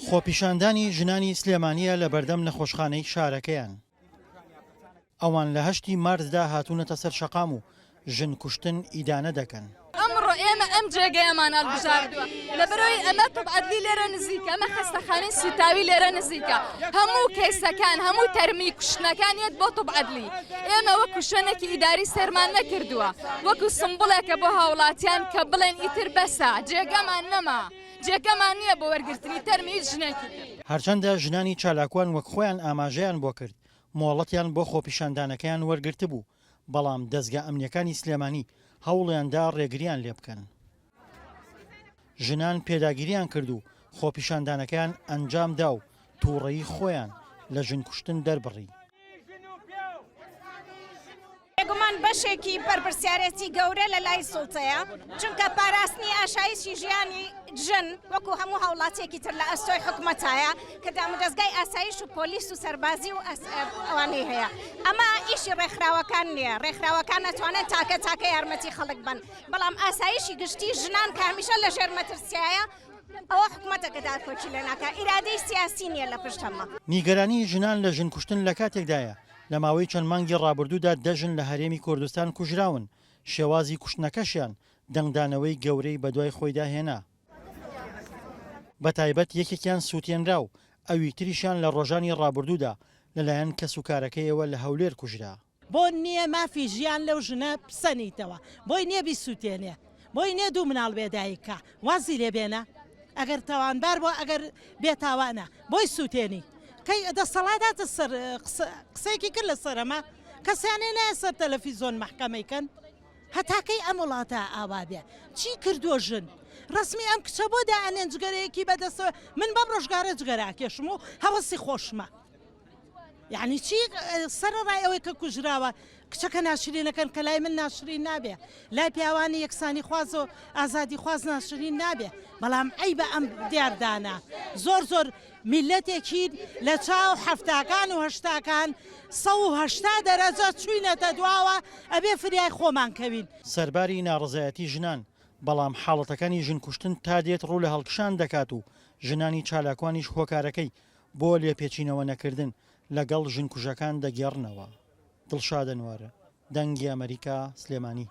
خۆپیشاندانی ژنانی سلێمانییە لە بەردەم نەخۆشخانەی شارەکەیان. ئەوان لە هەشتی مارسدا هاتوونەتە سەر شەقام و ژن کوشتن ئیدانە دەکەن. ئەمڕۆ ئێمە ئەم جێگەیەمان هەڵبژاردووە لەبەرئەوەی ئەمە طب عدلی لێرە نزیکە، ئەمە خەستەخانەی سوتاوی لێرە نزیکە، هەموو کەیسەکان هەموو تەرمی کوشتنەکان یەت بۆ طب عدلی. ئێمە وەکو شوێنێکی ئیداری سەیرمان نەکردووە، وەکو سمبوڵێکە بۆ هاوڵاتیان کە بڵێن ئیتر بەسە، جێگەمان نەما، جێگەمان نییە بۆ وەرگرتنی تەرمی هیچ ژنێکی تر. هەرچەندە ژنانی چالاکوان وەک خۆیان ئاماژەیان بۆ کرد، مۆڵەتیان بۆ خۆپیشاندانەکەیان وەرگرتبوو، بەڵام دەزگا ئەمنییەکانی سلێمانی هەوڵیان دا ڕێگرییان لێبکەن. ژنان پێداگیریان کرد و خۆپیشاندانەکەیان ئەنجام دا و تووڕەیی خۆیان لە ژن کوشتن دەربڕی. بێگومان بەشێکی بەرپرسیارێتی گەورە لە لای سوڵتەیە، چونکە پاراستنی ئاشایشی ژیانی ژن وەکو هەموو هاوڵاتیەکی تر لە ئەستۆی حکومەتایە کە دامودەزگای ئاسایش و پۆلیس و سەربازی و ئەوانەی هەیە. ئەمە ئیشی ڕێکخراوەکان نییە، ڕێکخراوەکان ئەتوانن تاکە تاکە یارمەتی خەڵک بەن، بەڵام ئاسایشی گشتی ژنان کە هەمیشە لە ژێر مەترسیایە ئەوە حکومەتە کە داکۆکی لێ ناکا، ئیرادەی سیاسی نییە لە پشت ئەمە. نیگەرانی ژنان لە ژن کوشتن لە کاتێکدایە، لە ماوەی چەند مانگی ڕابردوودا دە ژن لە هەرێمی کوردستان کوژراون، شێوازی کوشتنەکەشیان دەنگدانەوەی گەورەی بەدوای خۆیدا هێنا. بەتایبەت یەکێکیان سووتێنرا و ئەوی تریشیان لە ڕۆژانی ڕابردوودا لەلایەن کەسوکارەکەیەوە لە هەولێر کوژرا. بۆ نییە مافی ژیان لەو ژنە بسەنیتەوە بۆی نییە بیسوتێنێ بۆی نییە دوو مناڵ بێ دایک کا وازی لێ بێنە ئەگەر تاوانبار بووە ئەگەر بێ تاوانە بۆی سوتێنی کەی دەسەڵات هاتە سەر قسەیەکی کرد لەسەر ئەمە کەسیان نایە سەر تەلەفیزۆن مەحکەمەی کەن هەتا کەی ئەم وڵاتە ئاوا بێ چی کردووە ژن ڕسمی ئەم کچە بۆ دائەنێن جگەرەیەکی بەدەستەوە من بەم ڕۆژگارە جگەرە ئەکێشم و هەوەسی خۆشمە یعنی چی سەرەڕای ئەوەی کە کوژراوە کچەکە ناشرینەکەن کە لای من ناشرین نابێ لای پیاوانی یەکسانی خواز و ئازادی خواز ناشرین نابێ بەڵام عەیبە ئەم دیاردانە زۆر زۆر میلەتێکین لە چاو حەفتاکان و هەشتاکان 180 دەرەجە چوینەتە دواوە ئەبێ فریای خۆمان کەوین. سەرباری ناڕەزایەتی ژنان، بەڵام حاڵەتەکانی ژن کوشتن تا دێت ڕوو لە هەڵکشان دەکات و ژنانی چالاکوانیش هۆکارەکەی بۆ لێپێچینەوە نەکردن لەگەڵ ژنکوژەکان دەگێڕنەوە. دڵشاد ئەنوەر، دەنگی ئەمەریکا، سلێمانی.